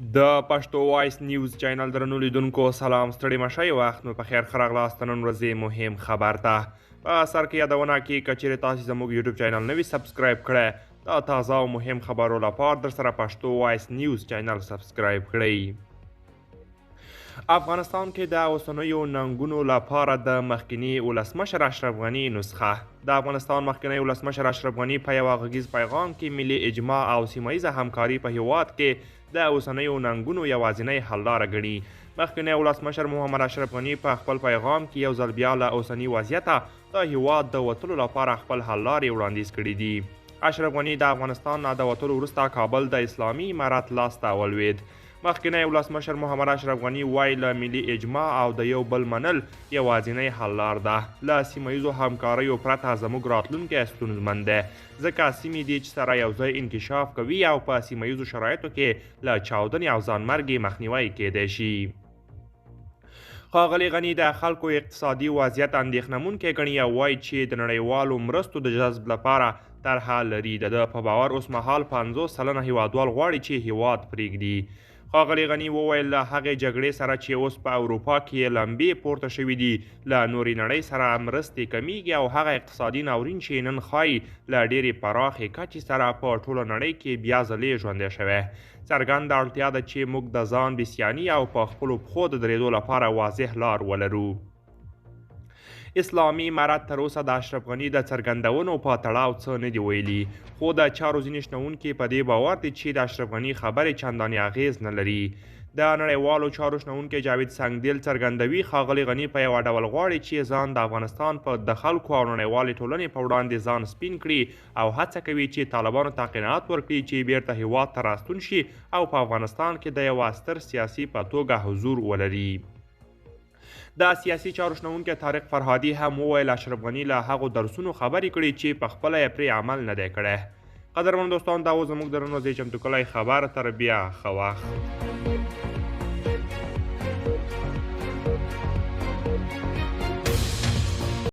د پښتو وایس نیوز چینل درنو لیدونکو سلام، ستړي مه شئ، وخت مو په خیر، ښه راغلاست نن ورځې مهم خبر ته. په سر کې یادونه کې که چیرې تاسو زموږ یوټیوب چینل نه وي subscribe کړی، د تازه او مهم خبرو لپاره در سره پښتو وایس نیوز چینل subscribe کړئ. افغانستان کې د اوسنیو ننګونو لپاره د مخکني ولسمشر اشرف غني نسخه. د افغانستان مخکنی ولسمشر اشرف غني په یوه غږیز پیغام کې ملي اجماع او سیمه ییزه همکاري په هیواد کې د اوسنیو ننګونو یوازینۍ حل لاره ګڼي. مخکنی ولسمشر محمد اشرف غني په خپل پیغام کې یو ځل بیا له اوسني وضعیته د هیواد د وتلو لپاره خپل حل لارې وړاندیز کړې دي. اشرف غني د افغانستان نه د وتلو وروسته کابل د اسلامي امارت لاسته ولوېد. مخکنی ولسمشر محمد اشرف غني وایي له ملي اجماع او د یو بل منل یوازینۍ حل لار ده. له سیمه ییزو همکاریو پرته زموږ راتلونکی ستونزمن دی، ځکه سیمې دي چې سره یو ځای انکشاف کوي او په سیمه ییزو شرایطو کې له چاودنې او ځانمرګي مخنیوی کیدای شي. ښاغلی غني د خلکو اقتصادي وضعیت اندېښنمونکی ګڼي او وایي چې د نړیوالو مرستو د جذب لپاره طرحه لري. د ده په باور اوسمهال 50% هیوادوال غواړي چې هیواد پرېږدي. ښاغلی غني وویل له هغې جګړې سره چې اوس په اروپا کې لمبې پورته شوې دي، له نورې نړۍ سره مرستې کمیږي او هغه اقتصادي ناورین چې نن ښایي له ډېرې پراخې کچې سره په ټوله نړۍ کې بیا ځلې ژوندی شوی. څرګنده اړتیا ده چې موږ د ځان بسیاني او په خپلو پښو د درېدو لپاره واضح لار ولرو. اسلامي امارت تر اوسه د اشرف غني د څرګندونو په تړاو څه نه دي ویلي، خو د چارو ځینې شنونکي په دې باور دي چې د اشرف غني خبرې چندانې اغېز نه لري. د نړیوالو چارو شنونکی جاوید سنګدل څرګندوي، ښاغلی غني په یوه ډول غواړي چې ځان د افغانستان په د خلکو او نړیوالې ټولنې په وړاندې ځان سپین کړي او هڅه کوي چې طالبانو ته قناعت ورکړي چې بیرته هیواد ته راستون شي او په افغانستان کې د یوه ستر سیاسي په توګه حضور ولري. د سیاسي چارو شنونکی طارق فرهادي هم وویل اشرف غني له هغو درسونو خبرې کړي چې په خپله یې پرې عمل نه دی کړی. قدرمن دوستان، دا و زموږ د نن ورځې چمتو کړی خبر. تر بیا ښه وخت.